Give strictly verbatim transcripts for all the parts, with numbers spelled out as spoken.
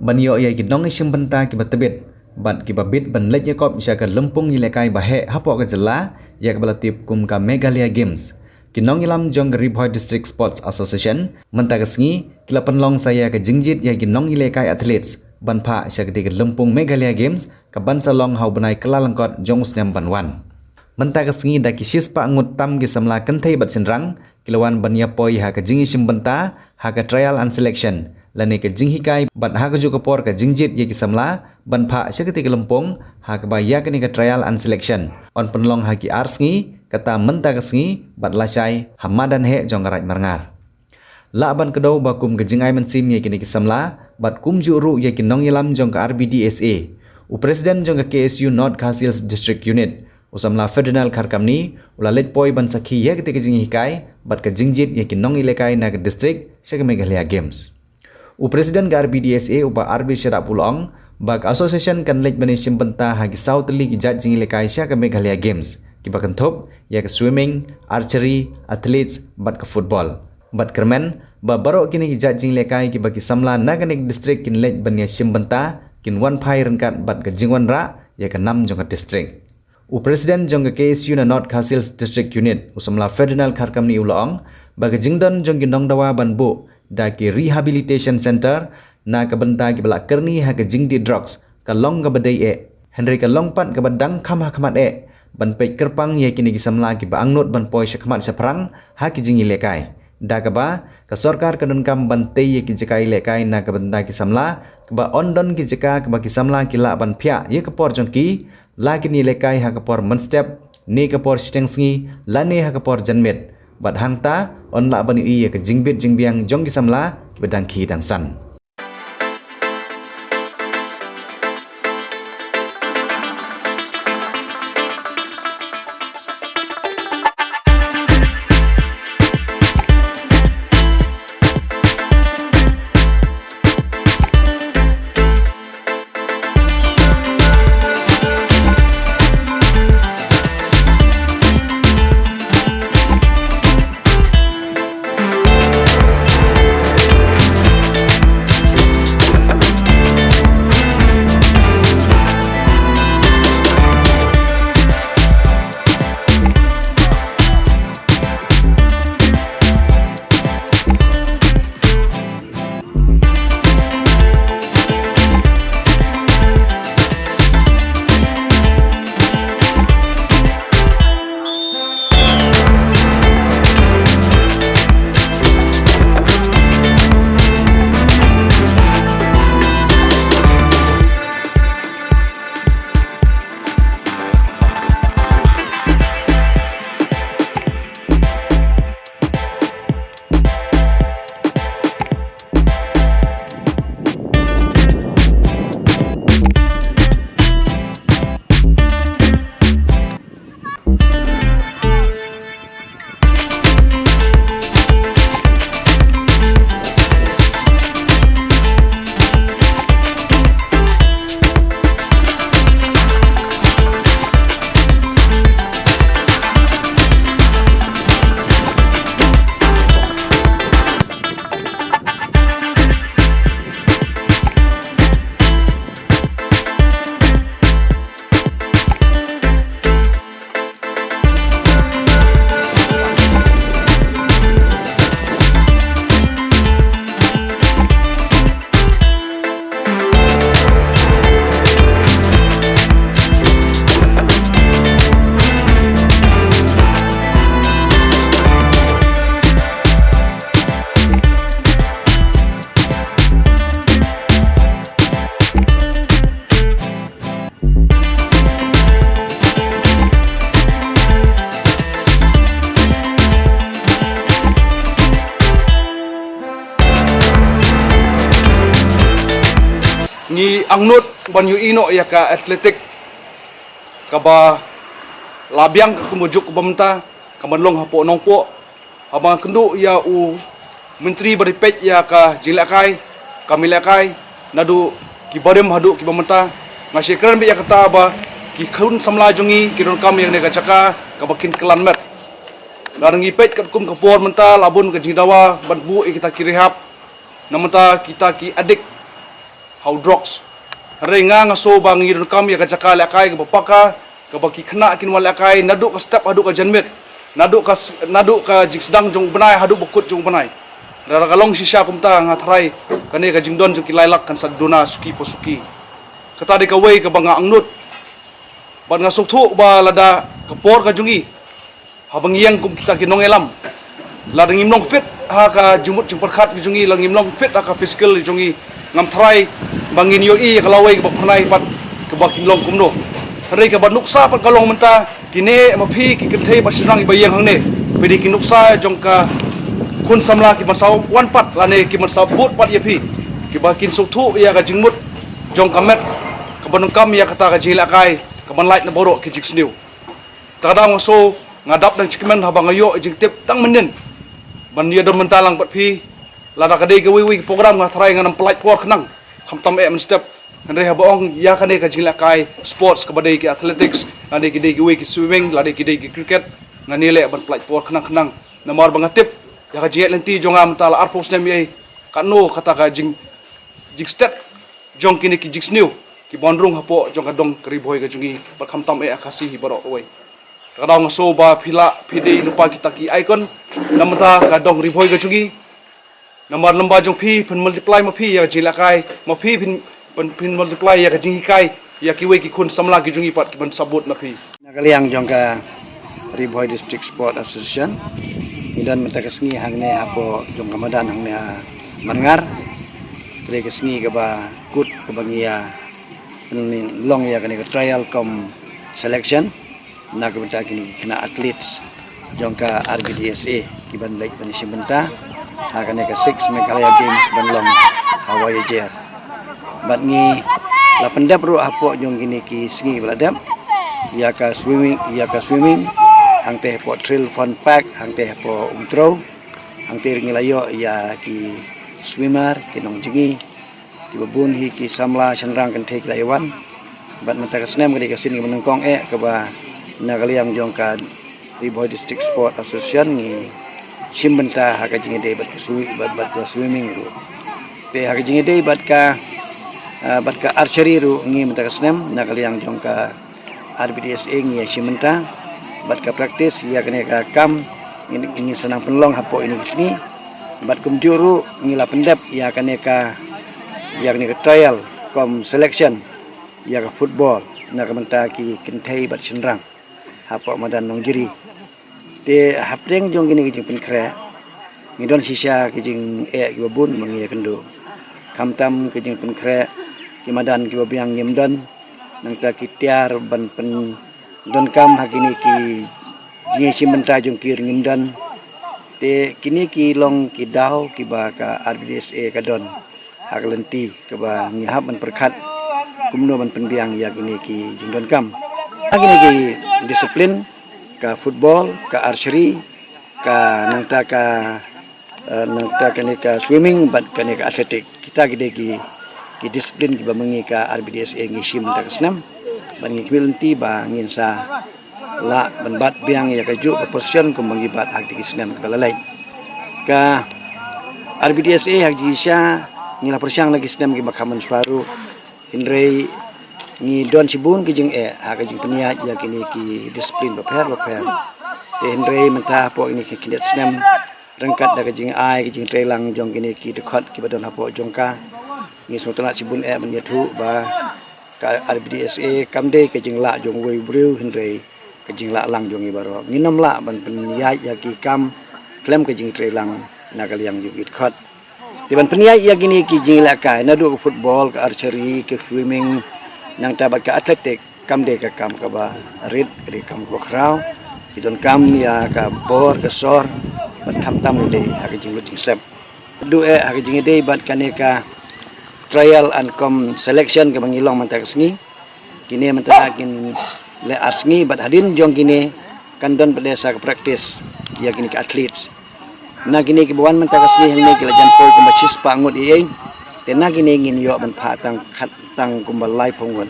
ban ïoh ïa ki nongïashim bynta kiba tbit bad kiba bit ban leit ïakop sha ka lympung ïalehkai ba heh hapoh ka jylla, ïa kaba la tip kum ka Meghalaya Games. Ki nongïalam jong ka Ri Bhoi District Sports Association mynta ka sngi ki la pynlong sa ïa ka jingjied ïa ki nongïalehkai athletes ban phah sha katei ka lympung Meghalaya Games, kaban sa long ha u bnai Kyllalyngkot jong u snem ban wan. Mynta ka sngi da ki shispah ngut tam ki samla kynthei bad shynrang ki la wan ban ïa poi ha ka jingïashim bynta ha ka trial and selection lane ka jinghikai bad ha kajuh ka por ka jingjied ïa ki samla ban phah sha katei ka lympung, ha kaba ïa kane ka trial and selection yn pynlong ha ki ar sngi, kata mynta ka sngi bad lashai ha madan heh jong ka Raid Marngar. Lah ban kdew ba kum ka jingai mynsiem ïa kine ki samla bad kumjuh ruh ïa ki nongïalam jong ka R B D S A, u President jong ka K S U North Khasi Hills District Unit, u samla Ferdinand Kharkamni, u la leit poi ban sakhi ïa katei ka jinghikai bad ka jingjied ïa ki nongïalehkai na ka district sha ka Meghalaya Games. U President ka R B D S A, u Bah R B Shadap, u la ong ba ka association kan leit ban ïashim bynta ha ki saw tylli ki jait jingïalehkai sha ka Meghalaya Games, kiba kynthup ïa ka swimming, archery, athletics bad ka football. Bad kyrmen ba baroh kine ki jait jingïalehkai kiba ki samla na kane ka district kin leit ban ïashim bynta kin wan phai ryngkat bad ka jingwanrah ïa ka nam jong ka district. U President jong ka K S U na North Khasi Hills District Unit, u samla Ferdinand Kharkamni, u la ong ba ka jingdon jong ki nongdawa ban buh da ki rehabilitation center na ka bynta kiba la kyrni ha ka jingdih drugs ka long kaba dei eh, hynrei ka long pat kaba dang kham ha khmat eh ban peit kyrpang ïa kine ki samla kiba angnud ban poi shakhmat shaphrang ha ki jingïalehkai. Da kaba ka sorkar ka donkam ban tei ïa ki jaka ïalehkai na ka bynta ki samla, kaba yn don ki jaka kaba ki samla ki lah ban phiah ïa ka por jong ki, la kin ïalehkai ha ka por mynstep ne ka por shiteng sngi lane ha ka por janmiet. Bad hangta yn lah ban ïohi ïa ka jingbit jingbiang jong ki samla kiba dang khie dang san. Ngi angnud ban ïohi noh ïa ka athletic kaba la biang katkum ka juk kaba mynta, kaba long hapoh Nongpoh, haba nga kynduh ïa u Myntri ba dei peit ïa ka jinglehkai, ka mih lehkai, naduh ki barim haduh kiba mynta. Nga shah kren beit ïa kata ba ki khun samla jong ngi ki donkam ïa kane ka jaka kaba kin kylla met. Lada ngi peit katkum ka por mynta la bun ka jingdawa ban buh ïa kita ki rehab. Na mynta kita ki addict ha u drugs. Hynrei nga nga sngew ba ngi donkam ïa ka jaka lehkai kaba paka, kaba ki khynnah kin wan lehkai naduh ka step haduh ka janmiet, naduh ka s- naduh ka jingsdang jong u bnai haduh ba kut jong u bnai. Lada ka long shisha kumta nga tharai kane ka jingdon jong ki lai lak kan sa duna suki pa suki. Kata dei kawei kaba nga angnud bad nga sngewthuh ba lada ka por ka jong ngi, haba ngi ïeng kum kita ki nongïalam, lada ngim long fit ha ka jingmut jingpyrkhat ka jong ngi, lada ngim long fit ha ka physical ka jong ngi, ngam tharai ba ngin ïohi ïa ka lawei kaba phyrnai pat kaba kin long kumno. Hynrei kaba nuksa pat ka long mynta, kine ma phi ki kynthei bad shynrang kiba ïeng hangne, phi dei ki nuksa jong ka khun samla kiban sa wan pat lane kiban sa bud pat ïa phi, kiba kin sngewthuh ïa ka jingmut jong ka met kaba donkam ïa kata ka jingïalehkai kaban lait na baroh ki jingsniew. Te ka daw nga sngew nga dap dang jingkmen haba nga ïoh jingtip dang mynnin ban ïadon bynta lang bad phi. Lada ka dei kawei kawei ka program nga tharai ngan ym pynlait por khnang, khamtam eh mynstep. Hynrei haba ong ïa kane ka jingïalehkai sports kaba dei ki athletics, lane ki dei kiwei ki swimming, lane ki dei ki cricket, ngan ïaleh ban pynlait por khnang khnang. Namar ba nga tip ïa ka jingïaid lynti jong nga mynta la arphew snem ïa, katno kata ka jing jingstet jong kine ki jingsniew kiban rung hapoh jong ka dong ka Ri Bhoi ka jong ngi bad khamtam eh ha Khasi hi baroh kawei. Te ka daw nga sngew ba phi lah phi dei lypa kita ki icon na bynta ka dong Ri Bhoi ka jong ngi. Namar lyngba jong phi phin multiply ma phi ïa ka jingïalehkai, ma phi phin phin, phin multiply ïa ka jinghikai ïa kiwei ki khun samla ki jong ngi pat kiban sa bud na phi. Na ka liang jong ka Ri Bhoi District Sport Association, ngi don mynta ka sngi hangne hapoh jong ka madan hangne ha Mawryngkneng. Ka dei ka sngi kaba kut kaba ngi ïa pynlong ïa kane ka trial cum selection na ka bynta kine ki khynnah athletes jong ka R B D S A kiban leit ban shim bynta ha kane ka six Meghalaya Games kiban long ha Wahiajer. Bad ngi la pyndep ruh hapoh jong kine ki sngi ba la dep ïa ka swimming, ïa ka swimming hangtei hapoh Thrill Fun Park, hangtei hapoh Umtrew, hangtei ruh ngi la ïoh ïa ki swimmer, ki nongjngi, kiba bun hi ki samla shynrang kynthei ki la ïa wan. Bad mynta ka snem ka dei ka sien kaba nyngkong eh kaba na ka liang jong ka Ri Bhoi District Sport Association ngi shim bynta ha ka jingïadei bad ka swi-, bad, bad ka swimming ruh. Te ha ka jingïadei bad ka, ah, bad ka archery ruh ngi mynta ka snem na ka liang jong ka R B D S A ngi ïa shim bynta bad ka practice ïa kane ka kam ngin, ngin sa nang pynlong hapoh ine ki sngi. Bad kumjuh ruh ngi la pyndep ïa kane ka, ïa kane ka trial cum selection ïa ka football na ka bynta ki kynthei bad shynrang hapoh madan Nongjri. Te hapdeng jong kine ki jingpynkhreh ngi don shisha ki jingeh kiba bun ba ngi ïakynduh. Khamtam ki jingpynkhreh ki madan kiba biang ngim don, nangta ki tiar ban pyndonkam ha kine ki jingïashim bynta jong ki ruh ngim don. Te kine ki long ki daw kiba ka R B D S A ka don ha ka lynti kaba ngi hap ban pyrkhat kumno ban pynbiang ïa kine ki jingdonkam. Ha kine ki disiplin, ka football, ka archery, ka nangta ka, eh, nangta kane ka swimming bad kane ka athletic. Kita ki dei ki, ki disiplin kiba ma ngi ka R B D S A ngi shim mynta ka snem. Bad ngi khmih lynti ba ngin sa lah ban bat biang ïa kajuh ka position kumba ngi bat ha kine ki snem kiba la leit. Ka R B D S A ha ka jingshisha ngi la pyrshang na ki snem kiba kham mynshuwa ruh. Hynrei ngi don shibun ki jingeh ha ka jingpynïaid ïa kine ki disiplin bapher bapher. Te hynrei mynta hapoh kine ki khyndiat snem ryngkat da ka jingai ka jingtreilang jong kine ki dkhot kiba don hapoh jong ka, ngi sngewtynnat shibun eh ban ïathuh ba ka R B D S A kam dei ka jinglah jong uwei u briew hynrei ka jinglah lang jong ngi baroh. Ngin ym lah ban pynïaid ïa ki kam khlem ka jingtreilang na ka liang jong ki dkhot. Te ban pynïaid ïa kine ki jingïalehkai naduh ka football, ka archery, ka swimming, nangta bad ka athletic, kam dei ka kam kaba rit, ka dei ka kam kaba khraw. Ki donkam ïa ka bor ka sor bad khamtam lei lei ha ka jinglut jingsep. Duh eh ha ka jingïadei bad kane ka trial and cum selection kaba ngi long mynta ka sngi. Kine mynta kin leh ar sngi bad hadien jong kine kan don pat de sa ka practice ïa kine ki athletes. Na kine kiba wan mynta ka sngi hangne ki la jan poi kumba shispah ngut ïa ïeng. Te na kine ngin ïoh ban phah tang khat tang kumba laiphew ngut.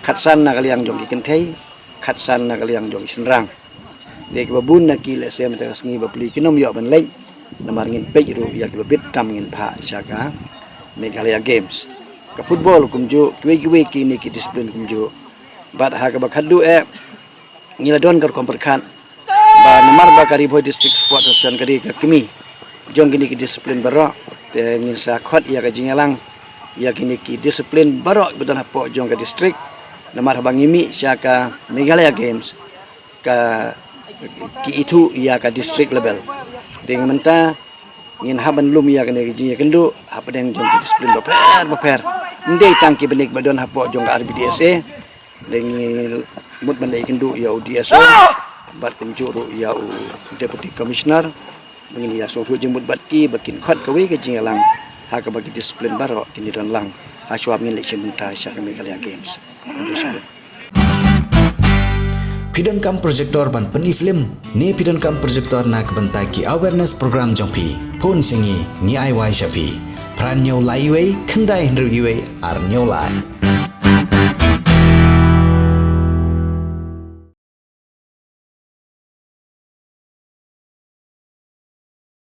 Khatsan na ka liang jong ki kynthei, khatsan na ka liang jong ki shynrang. Te kiba bun na ki lehse mynta ka sngi ba plie kin ym ïoh ban leit. Namar ngin peit ruh ïa kiba bit tam ngin phah sha ka Meghalaya Games. ka football kumjuh, kiwei kiwei kine ki discipline kumjuh. Bad ha kaba khatduh eh, ngi la don ka rukom pyrkhat ba namar ba ka Ri Bhoi District Sport Association ka dei ka kmie jong kine ki discipline baroh, te ngin sa khot ïa ka jingïalang ïa kine ki discipline baroh ba don hapoh jong ka district. Namar haba ngi mih sha ka Meghalaya Games, ka ki ithuh ïa ka district level. Te mynta ngin hap ban lum ïa kane ka jingïakynduh hapdeng jong ki discipline bapher bapher. Ym dei tang ki bniah ba don hapoh jong ka R B D S A. Te ngi mut ban leit kynduh ïa u D S O bad kumjuh ruh ïa u Deputy Commissioner ba ngin ïa sngewthuh jingmut bad ki ba kin khot kawei ka jingïalang ha kaba ki discipline baroh kin ïadon lang ha shuwa ba ngin leit shim bynta sha ka Meghalaya Games. Khublei shibun. Phi donkam projector ban pyni film ne phi donkam projector na ka bynta ki awareness program jong phi? Phone sha ngi, ngi ai wai sha phi. Phra hynñiew lai wei, khyndai hynriew wei, ar hynñiew lai.